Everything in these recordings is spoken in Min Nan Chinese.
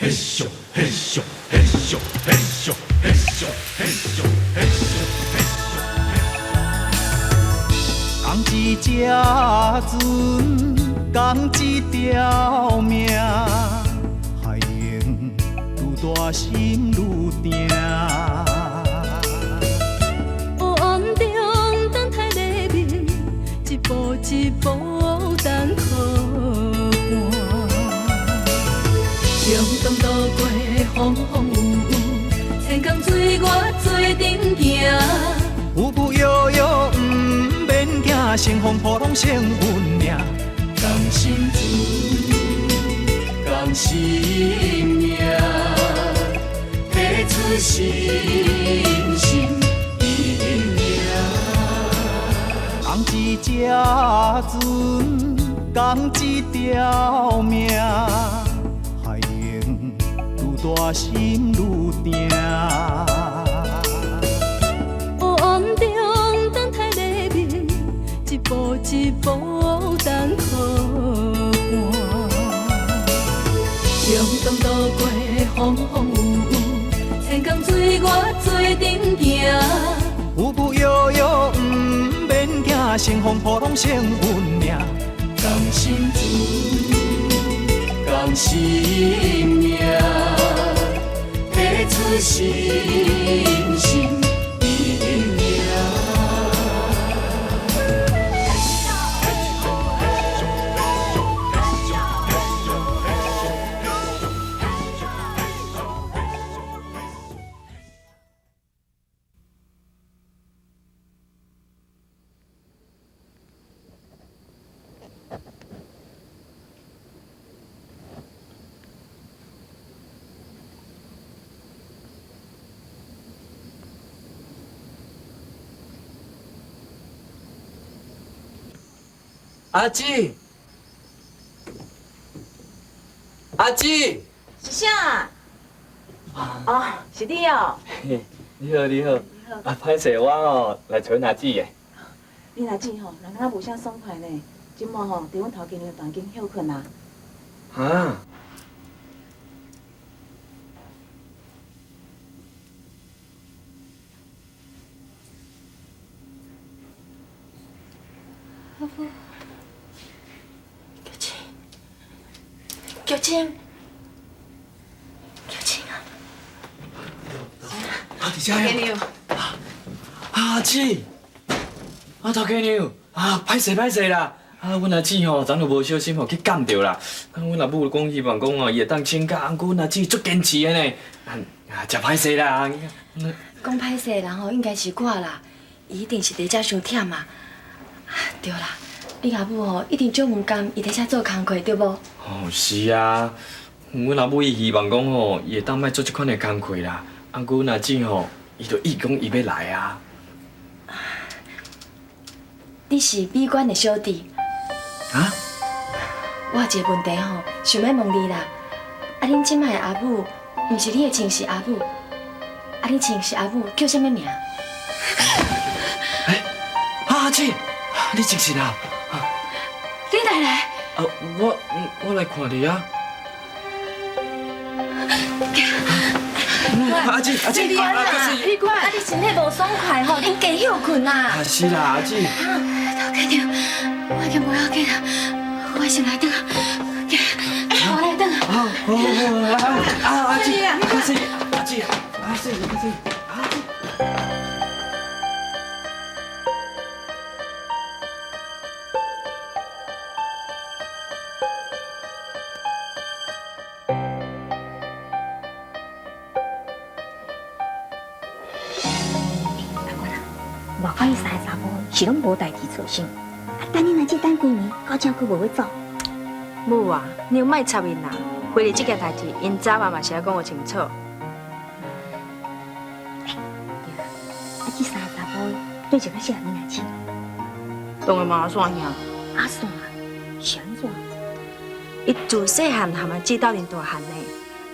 嘿咻嘿咻嘿咻嘿咻嘿咻嘿咻嘿咻嘿咻。仝一只船，仝一条命，海浪愈大心愈定。黑暗中等待黎明，一步一步等靠岸。中东渡过风风雨雨，千江水我做阵行。有无摇摇，毋免惊，乘风破浪胜运命。仝心船，仝心命，彼此心心意命。仝一只船，仝一条命，海浪愈大心愈定。黑暗中等待黎明，一步一步等靠岸。中东渡过风风雨雨，千江水我做阵行。有无摇摇，毋免惊，乘风破浪胜运命。仝心船，仝心命，彼此心心意命。阿姊，阿姊，是啥？哦，是你哦。你好，你好。啊，歹勢，我哦來揣阿姊的。你阿姊吼，人敢若無啥爽快呢。這擺吼，佇阮頭家娘房間歇睏啊。哈？阿母，菊青，菊青，菊青啊！啊，佇遮呀！阿姊，啊頭家娘，啊歹勢歹勢啦！啊，阮阿姊吼，昨昏無小心吼去感著啦。啊，阮阿母講希望講吼，伊會當請假，毋過阮阿姊足堅持的呢。啊，真歹勢啦！講歹勢的人吼，應該是我啦。伊一定是佇遮傷忝啊。對啦，你阿母吼一定足毋甘，伊佇遮做工課對無？哦，是啊，阮阿母伊希望講吼，伊會當莫做這款的工課啦。啊，毋過阮阿姊吼，伊就意講伊欲來啊。你是美娟的小弟。啊？我有一个問題吼，想欲問你啦。啊，恁這擺的阿母，毋是你的親生阿母。啊，恁親生阿母叫啥物名？欸，阿姊，你真是啦。你來來。啊，我來看你啊。阿姊，阿姊，美娟，啊，你身體無爽快吼，恁加歇睏啦。啊，是啦，阿姊。頭家娘，我已經無要緊啦，我先來轉，我來轉。好，好，好，啊，阿姊，阿姊，阿姊，阿姊，阿姊，阿姊。外口彼三个查某是攏無代誌操心，啊，等你若這等幾年，到這閣無欲走。母啊，你莫插𪜶啦，回嚟這件代誌，𪜶早晚嘛是愛講予清楚。欸，對啊，啊，這三个查埔對一較適合恁阿姊。當然嘛，阿煞兄。阿煞是按怎？伊自細漢和阿姊鬥陣大漢呢，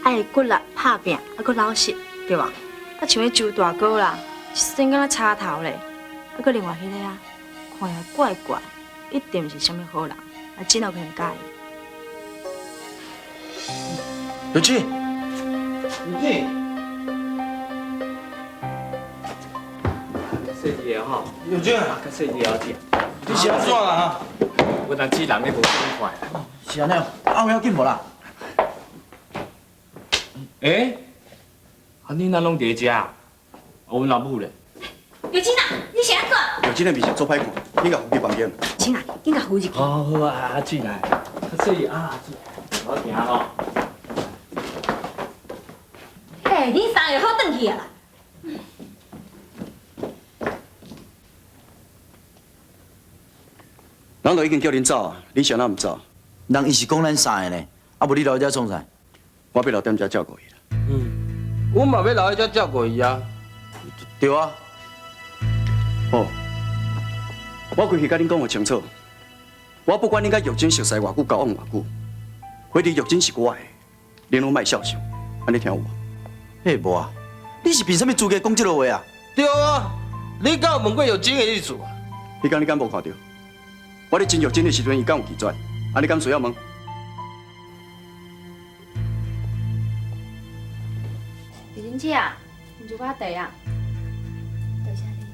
愛骨力拍拚，啊，閣老實，對無？啊，像彼周大哥啦，一身敢若柴頭咧。啊，閣另外彼個啊，看起來怪怪，一定毋是啥物好人，啊，真有可能佮意。玉清，玉珍。细腻的吼，玉珍啊，较细腻的姐。你是按怎啦哈？阮阿姊人咧无爽快。是按呢？啊，有要紧无啦？欸？啊，你哪拢伫遮？啊，阮阿母咧？玉珍啊，你是按怎？玉珍的面色足歹看，紧共扶去房间。亲啊，紧共扶入去。好好啊，阿姊来，较细啊，阿姊，我行吼。欸，恁三个好转去啊啦。人都已经叫恁走啊，恁啥人毋走？人伊是讲咱三个呢，啊无你留伫遮创啥？我欲留踮遮照顾伊啦。嗯，阮嘛欲留伫遮照顾伊啊。对啊。好，我规气共恁讲予清楚，我不管恁佮玉珍熟似偌久，交往偌久，反正玉珍是我的，恁拢莫肖想，按呢听有无？嘿，无啊，你是凭啥物资格讲这落话啊？对啊，你敢有问过玉珍的意思啊？彼工你敢无看著？我咧亲玉珍的时阵，伊敢有拒绝？按呢敢需要问？玉珍姐啊，啉一寡茶啊。多谢你。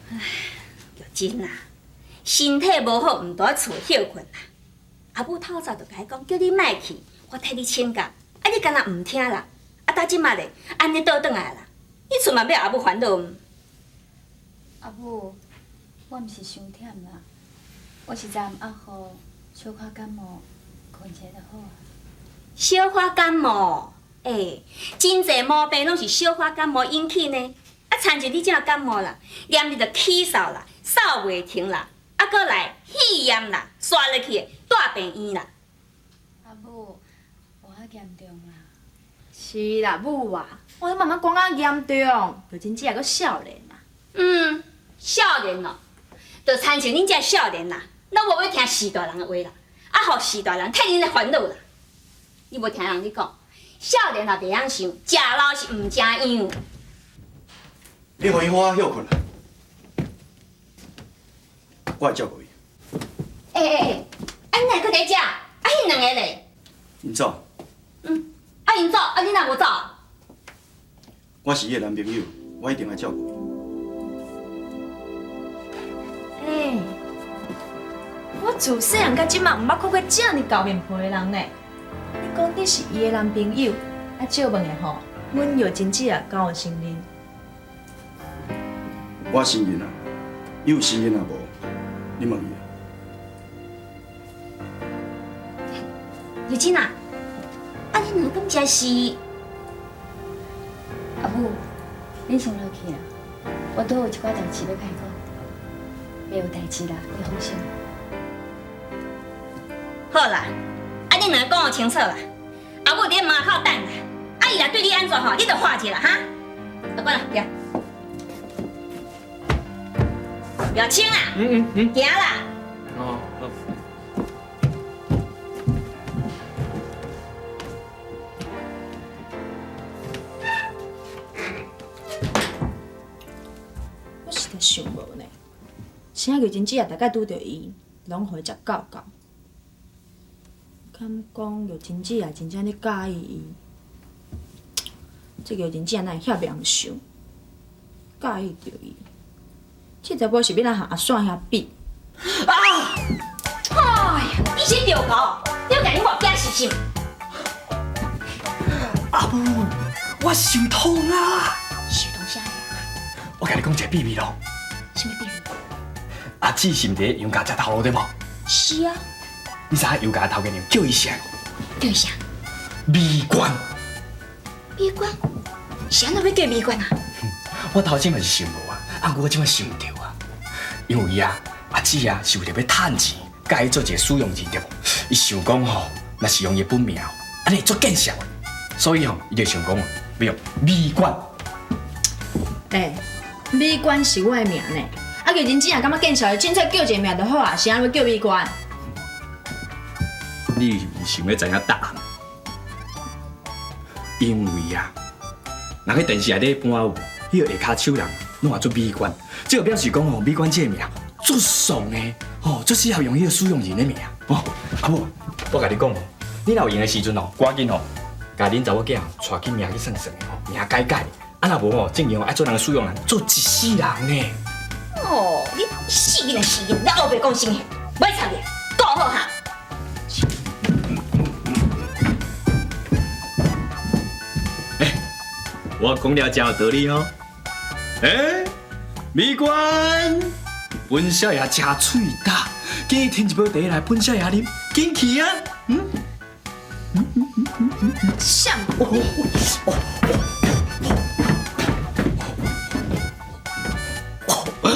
唉，玉珍啊，身体无好，毋伫厝歇睏啦。阿母透早就共你讲，叫你莫去，我替你请假，啊你敢若毋听啦？啊到这马咧，按呢倒转来啦，你厝嘛欲阿母烦恼毋？阿母，我毋是伤忝啦，我是昨暗压雨，小可感冒，睏一下就好啊。小可感冒，欸，真济毛病拢是小可感冒引起呢。啊，亲像你这样感冒啦，连日就咳嗽啦，嗽袂停啦，啊，阁来肺炎啦，煞落去住病院啦。阿母，无遐严重啦。是啦，母啊，我慢慢讲啊严重，玉珍姐还阁少年啊。嗯，少年哦，就亲像恁这少年啦，拢无欲听序大人的话啦，啊，予序大人替恁咧烦恼啦。你无听人咧讲，少年也袂晓想，食老是毋成样。你予伊好好歇睏啦，我会照顾伊。欸欸欸，啊你哪会阁伫遮？啊，彼两个咧？𪜶走。嗯，啊𪜶走，啊你哪无走？我是伊的男朋友，我一定爱照顾伊。欸，我自细汉到这马，毋捌看过遮尔厚面皮的人呢。你讲你是伊的男朋友，啊借问下吼，阮玉珍姐啊，敢有承认？我承认啊，伊有承认啊无？你问伊啊。玉珍啊，啊你两个敢真是？阿母，恁先落去啦，我拄有一寡代志欲共伊讲，袂有代志啦，你放心。好啦，啊恁两个讲予清楚啦，阿母伫门口等啦，啊伊若对你按怎吼，你就看者啦哈。阿官啦，行。表清啊，行啦。哦，好。我实在想无呢，啥玉珍姐啊，大概拄著伊，拢予伊食够够。敢讲玉珍姐啊，真正咧佮意伊？这玉珍姐哪会遐袂晓想？佮意著伊，这查某是欲来和阿线遐比？啊！哎呀，你是著狗，你要共恁外囝是是？阿母，我想通啊！想通啥？我共你讲一个秘密咯。啥物秘密？阿姊是毋伫杨家食头路对无？是啊。你知影杨家头家娘叫伊啥？叫伊啥？美冠。美冠？是按怎欲叫美冠啊？我头先嘛是想无啊，啊，我这马想著啊，因为啊，阿姊啊是为著欲趁钱，佮伊做一个使用人对无？伊想讲吼，若是用伊本名，按呢会足见笑的，所以吼，伊就想讲哦，欲用美冠。欸，美冠是我的名呢，啊，玉珍姐若感觉见笑，凊彩叫一个名就好啊，是按怎欲叫美冠？你是想欲知影答案？因为啊，人彼电视内底搬有，彼个下跤手人拢话做美冠，这个表示讲吼，美冠这个名足爽的，吼，足适合用彼个使用人的名。哦，阿母，我共你讲哦，你若有闲的时阵哦，赶紧哦，共共恁查某囝帶去命去算算的吼，命改改。啊若無吼，正經吼愛做人使用人，做一世人呢。哦，你死囡仔死囡仔，你烏白講啥物？莫插你，顧好哈。欸，我講了真有道理吼。欸，美官，阮少爺食喙焦，今日添一杯茶來分少爺啉，緊去啊！嗯。啥？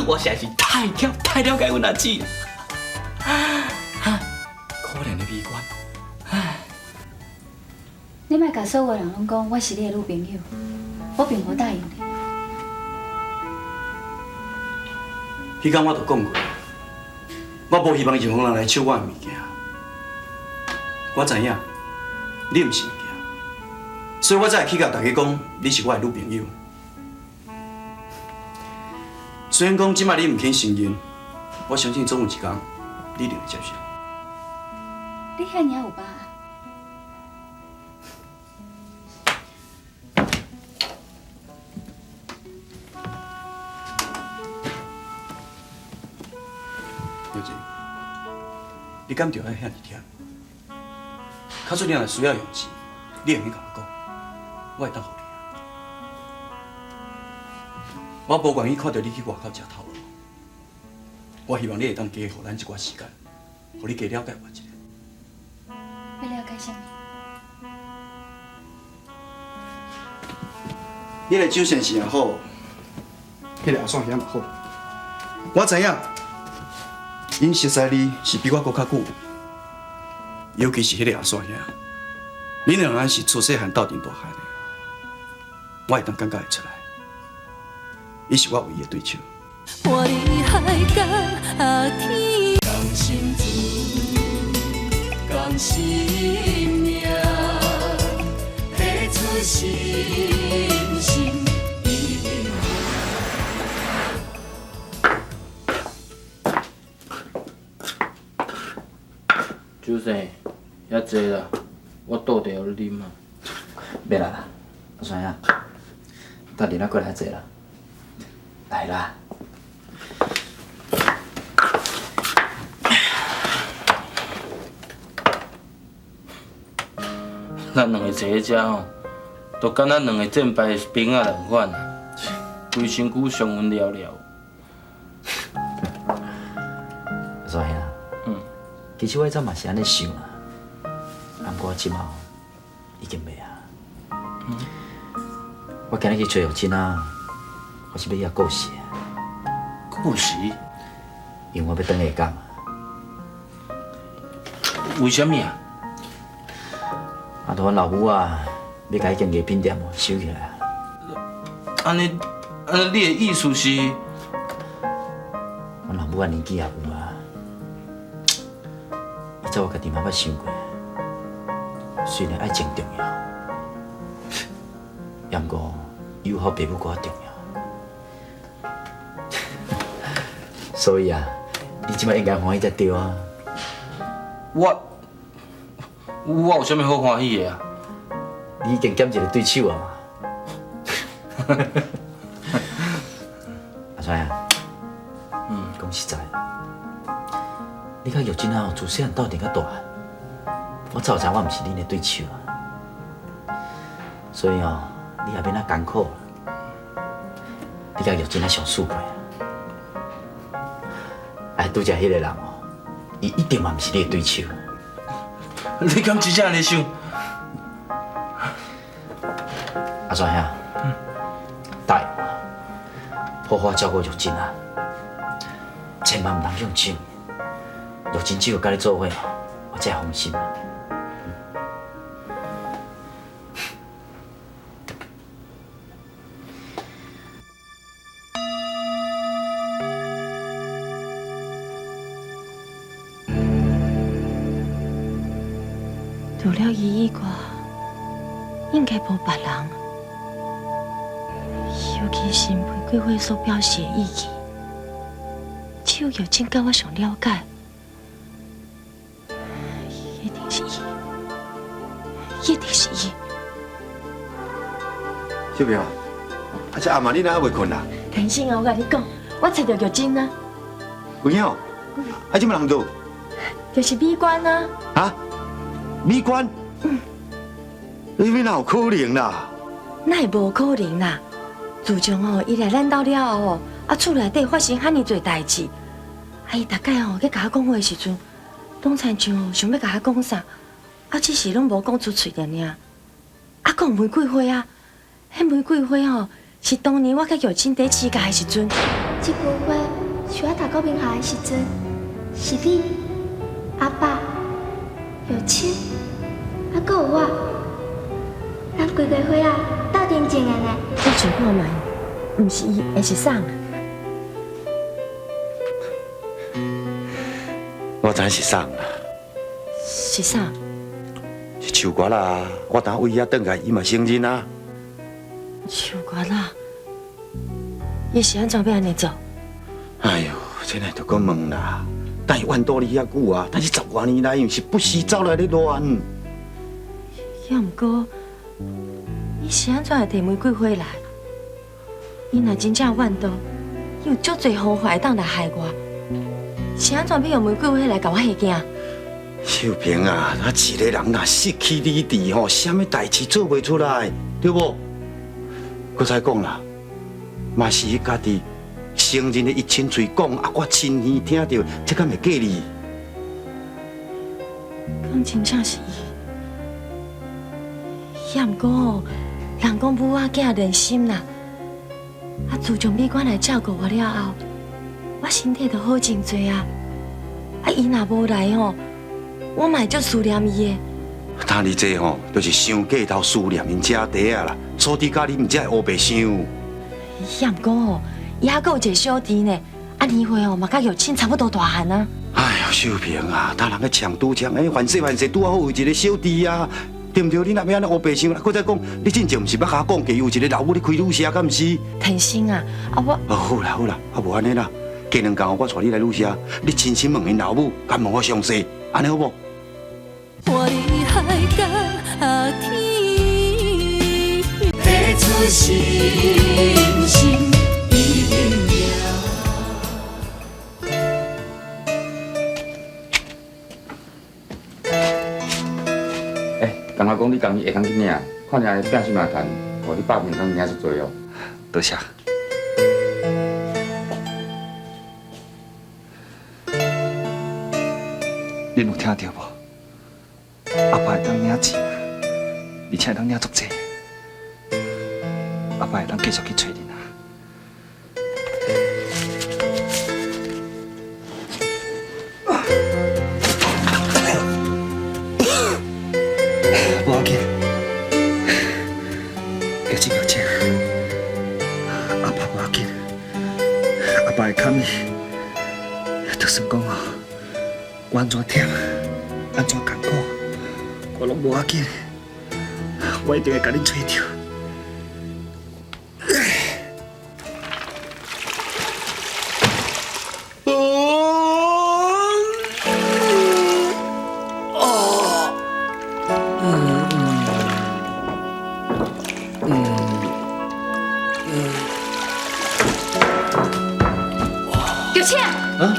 我實在是太了太了解阮阿姊了。啊，可憐的美官，唉。你莫共所有人攏講我是你的女朋友，我並無答應你。彼工我就講過，我無希望任何人來搶我的物件。我知影你毋是物件，所以我才會去共大家講你是我的女朋友。雖然講這擺你毋肯承認，我相信總有一天你一定會接受。你遐爾有把握？玉珍，你敢著愛遐爾忝？假使你若需要用錢，你會用共我講，我會當予你。我無願意看著你去外口食頭路，我希望你會當加予咱一寡時間，予你加了解我一下。欲了解啥物？彼个周先生也好，彼个阿爽兄嘛好，我知影，𪜶熟似你是比我閣較久，尤其是彼个阿爽兄，恁兩人是自細漢鬥陣大漢的，我會當感覺會出來。伊是我唯一的對手。看你海角天，仝心事，仝心命，彼此心心意意。周生，遐济啦，我倒茶予你啉啊。免啦，阿山兄，等啉仔過來較濟啦。來啦！咱兩個坐佇遮吼，就敢若兩個戰敗的兵仔仝款啊，規身軀傷痕了了。阿山兄，其實我以前嘛是按呢想啊，毋過我這馬已經袂啊。我今日去揣玉珍啊。我是欲遐告辭啊！告辭？因為我欲轉下工啊。為啥物啊？啊，就阮老母啊，欲共彼間藝品店收起來啊。按呢，按呢，你的意思是？阮老母啊，年紀也有啊，以前我家己嘛捌想過，雖然愛情重要，也毋過友好爸母閣較重要。所以啊，你這擺應該歡喜才對啊！我有啥物好歡喜的啊？你已經減一個對手啊嘛！阿川啊，講實在，你佮玉珍啊，自細漢鬥陣到大漢，我早就知我毋是恁的對手啊。所以哦，你也免遐艱苦，你佮玉珍啊相處過。哎，拄才彼个人哦，伊一定嘛毋是你的對手。你敢真正按呢想？阿川兄，答應我，好好照顧玉珍啊，千萬毋通用搶。玉珍只有佮你做伙，我才會放心。除了伊以外，應該無別人。尤其是玫瑰花所表示的意義，只有玉珍佮我上了解，一定是伊，一定是伊。秀萍啊，啊這暗暝你哪猶未睏啦？天生啊，我共你講，我揣著玉珍啊。有影？啊，這馬人佗？就是美官啊。啊？美官？嗯。你哪有可能啦？哪會無可能啦？自從吼伊來咱兜了後吼，啊厝內底發生遐爾濟代誌，啊伊逐擺吼去共我講話的時陣，攏親像吼想欲共我講啥，啊只是攏無講出喙爾爾。啊，閣有玫瑰花啊，彼玫瑰花吼是當年我佮玉珍佇飼教的時陣。這盆花是我讀國民校的時陣，是你、阿爸、玉清，啊，閣有我，咱規家伙仔鬥陣種的呢。你想看覓？毋是伊，會是啥啊？我知是啥啦。是啥？是樹瓜啦！我當為遐轉來，伊嘛承認啊。樹瓜啦，伊是按怎欲按呢做？哎喲，這呢就閣問啦。等伊怨妒你遐久啊，但是10外年來，伊毋是不時走來咧亂。也毋過，伊是按怎會提玫瑰花來？伊若真正怨妒，伊有足濟方法會當來害我。是按怎欲用玫瑰花來共我嚇驚？秀萍啊，啊一個人若失去理智吼，啥物代誌做袂出來，對無？閣再講啦，嘛是伊家己承認的，伊親喙講，啊，我親耳聽著，這敢會假哩？講真正是伊，也毋過吼，人講母仔囝連心啦，啊，自從美官來照顧我了後，我身體就好真濟啊。啊，伊若無來吼，我嘛會足思念伊的。聽你這吼，就是傷過頭思念𪜶姐弟啊啦，所以佮你毋才會烏白想。也毋過吼，伊猶閣有一個小弟呢，啊年歲吼嘛佮玉清差不多大漢啊。哎喲，秀萍啊，他人咧搶拄搶，哎，凡勢凡勢拄好有一個小弟啊，對毋對？你若欲按呢烏白想，閣再講，你進前毋是捌共我講過，有一個老母咧開旅社，敢毋是？天生啊，啊我。哦，好啦好啦，啊無按呢啦，過兩工我帶你來旅社，你親身問𪜶老母，共問我詳細，按呢好無？活佇海角天，提出信心一定赢。欸，刚才讲你共伊下工去领，看起来饼是嘛赚，哦，你百面通领足济哦。多谢。恁有听著无？阿爸會當領錢，而且會當領足濟。阿爸會當繼續去揣恁啊。無要緊，玉珍玉珍，阿爸無要緊，阿爸會堪你。就算講哦，我按怎忝，按怎艱苦，我攏無要緊，我一定會共恁揣著。玉清。啊？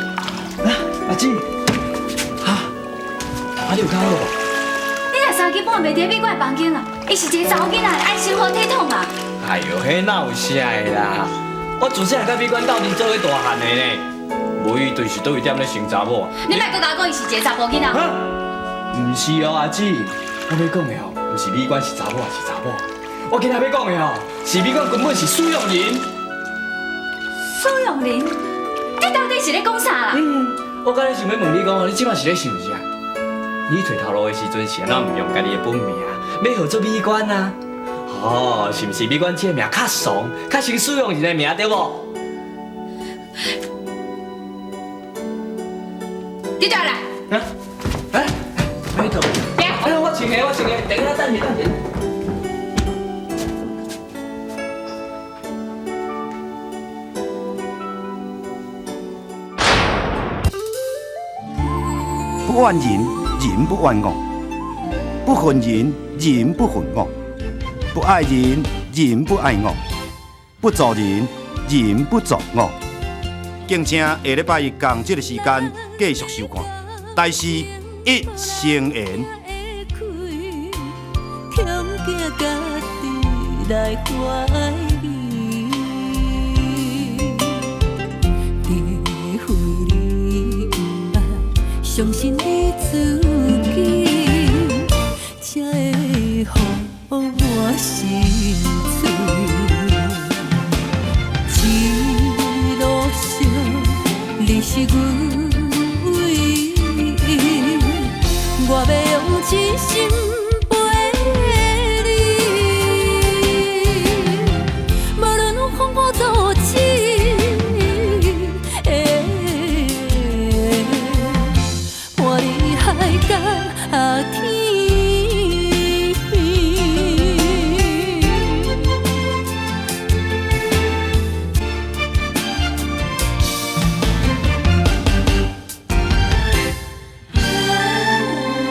阿姊，哈？啊，你有較好無？你若三更半暝佇美官的房間啊，伊是一个查某囡仔，愛生活體統啊。哎喲，彼哪有啥的啦？我自細漢佮美官鬥陣做伙大漢的呢，無伊就是佗位踮咧生查某。你莫閣共我講伊是一個查埔囡仔。毋是哦，阿姊，我欲講的吼，毋是美官是查某還是查某？我今仔欲講的吼，是美官根本是使用人。使用人？你到底是咧講啥啦？嗯，我剛才想欲問你講，你這擺是咧想啥？你揣頭路的時陣是按怎毋用家己的本名，欲號做美官啊？哦，是毋是美官這個名較俗，較像使用人的名對無？你倒來。啊？哎，沒錯。哎，我穿的，我穿的，等下等下等下。不怨人，人不怨我；不恨人，人不恨我；不愛人，人不愛我；不助人，人不助我。敬請下禮拜一仝這个時間繼續收看《大師一生緣》。恐驚家己來懷疑，除非你毋捌相信你自己，才會予我心碎。一路上你是阮唯一，我欲用真心。